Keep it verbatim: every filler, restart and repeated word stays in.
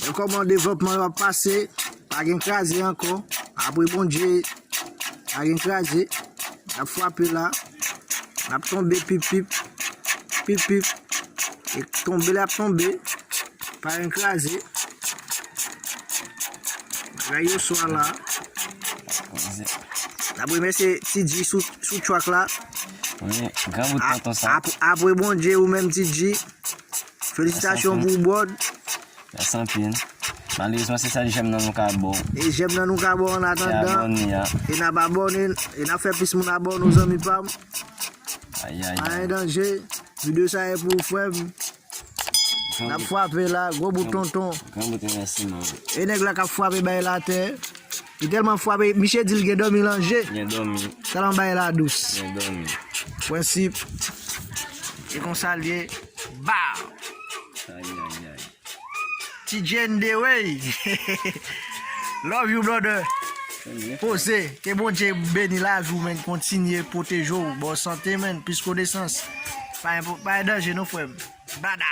Gade kòman devlopman yo ap pase. Pa gen kraze ankò. Apre Bondye, pa gen kraze. N ap frape la. N ap tonbe pip, pip. Pip, pip. E tonbe l ap tonbe. Pa gen kraze. Bagay yo swa la. N ap remèsye Ti G sou, sou track la. Wi, gran bout tonton sa. Ap- Apre Bondye, ou menm Ti G. Felisitasyon pou ou, bròd. Mèsi anpil. Malerezman, se sèl jèm nan nou ka ba w. E jèm nan nou ka ba w an Se atandan. Abòne a. E n ap abòne. E n ap fè plis moun abòne w, zanmi pa m. Ayayay. Pa gen danje. Videyo sa e pou ou, frè m. N ap frape la, gwo bout tonton. Gran bout remèsiman. E nèg la k ap frape bay la atè. Li tèlman frape, misye di l gen dòmi l an je. Gen dòmi. Tèlman bay la dous. Gen dòmi. Prensip. E konsa l ye. Ba! Ayayay. T J N D wey. Love you, brother. Poze. Ke Bondye beni lavi w, men. Kontinye pwoteje w. Bon sante, men. Plis konesans. Pa gen, pa gen danje, non, frè m. Bada!